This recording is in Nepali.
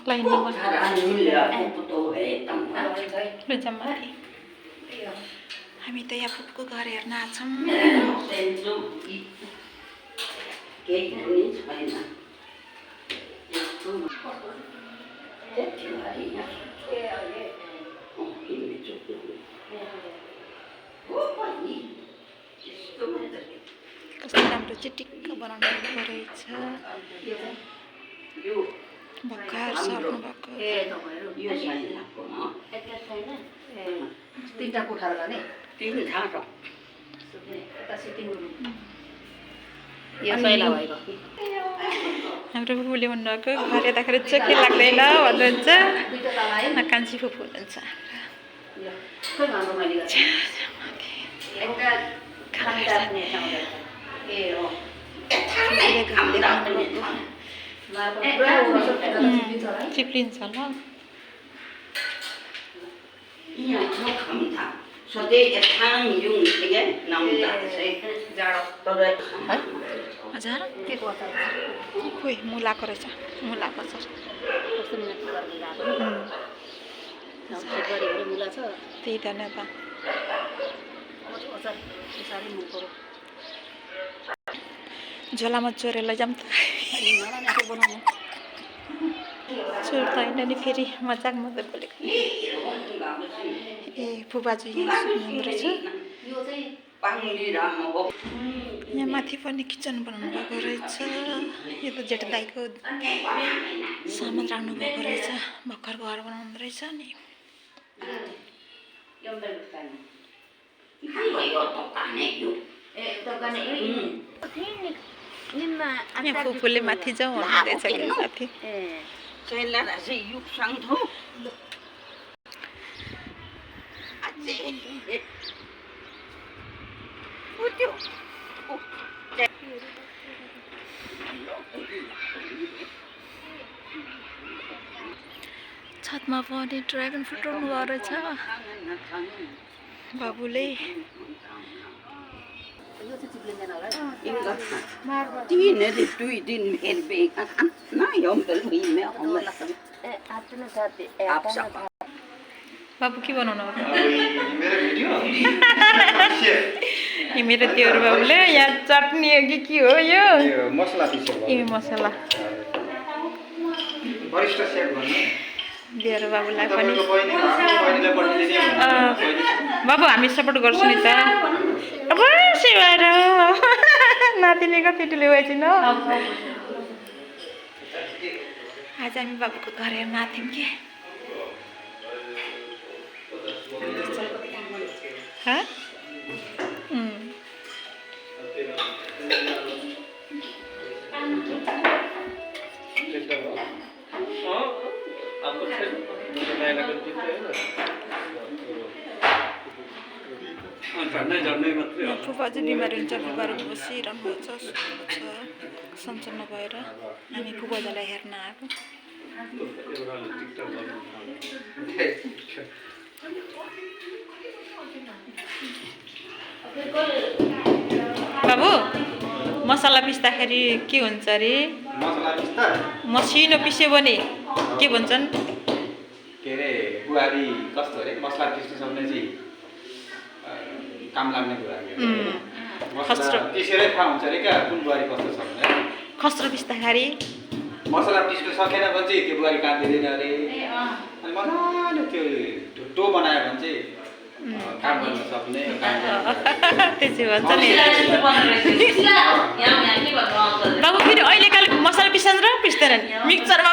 lain naman. Berjamaah. Kami teh ya pupu gara heर्न आछौं. कस्तो राम्रो चिटिक्क बनाउनु परेछ. भर्खर सर्नु भएको. तीनटा कोठा गर्ने तीन ठाउँ यता सिटिङ रुम यो सैला भएको हाम्रो फुपूले भन्नुभएको घर हेर्दाखेरि चाहिँ के लाग्दैन भन्नुहुन्छ. कान्छी फुपू हुनुहुन्छ. चिप्लिन्छ ल. खोइ मुलाको रहेछ. मुलाको छ. त्यही त नि त. झोलामा चोरेर लैजाउँ त. चोर त होइन नि फेरि मजाक मात्रै बोलेको. ए फुबाजु यहाँ सुत्नु रहेछ. यहाँ माथि पनि किचन बनाउनु भएको रहेछ. यो त जेठ दाइको सामान राख्नु भएको रहेछ. भर्खर घर बनाउनु रहेछ नि. यहाँ फुपूले माथि जाउँ भन्नुहुँदैछ कि माथि. छतमा पनि ड्रागन फ्रुट रोप्नु भएको रहेछ बाबुले. बाबु के बनाउनु हो? मेरो त्यो बाबुले यहाँ चटनी हो कि के हो यो? ए मसला दिएर बाबुलाई पनि. बाबु हामी सपोर्ट गर्छु नि त. अब सेवाएर नातिले कति ल्याइदिन. आज हामी बाबुको घर हेर्न आथ्यौँ कि. फुपाजी बिमारी हुन्छ. फुपाहरू बसिरहनु भएको छ. सन्चो नभएर हामी फुपाजालाई हेर्न आएको. बाबु मसला पिस्दाखेरि के हुन्छ अरे? मसिनो पिस्यो भने के भन्छन्? के अरे बुहारी कस्तो अरे मसला पिस्नु सक्ने चाहिँ काम लाग्ने कुरा खस्रो त्यसैले थाहा हुन्छ अरे क्या कुन बुहारी कस्तो छ भनेर. खस्रो पिस्दाखेरि मसला पिस्नु सकेन भने चाहिँ त्यो बुहारी काम दिँदैन अरे. अनि मजाले त्यो डो बनायो भने चाहिँ काम गर्न सक्ने. त्यसै भन्छ नि. बाबु फेरि अहिलेकाले मसला पिस्छन् र पिस्दैनन्? मिक्सरमा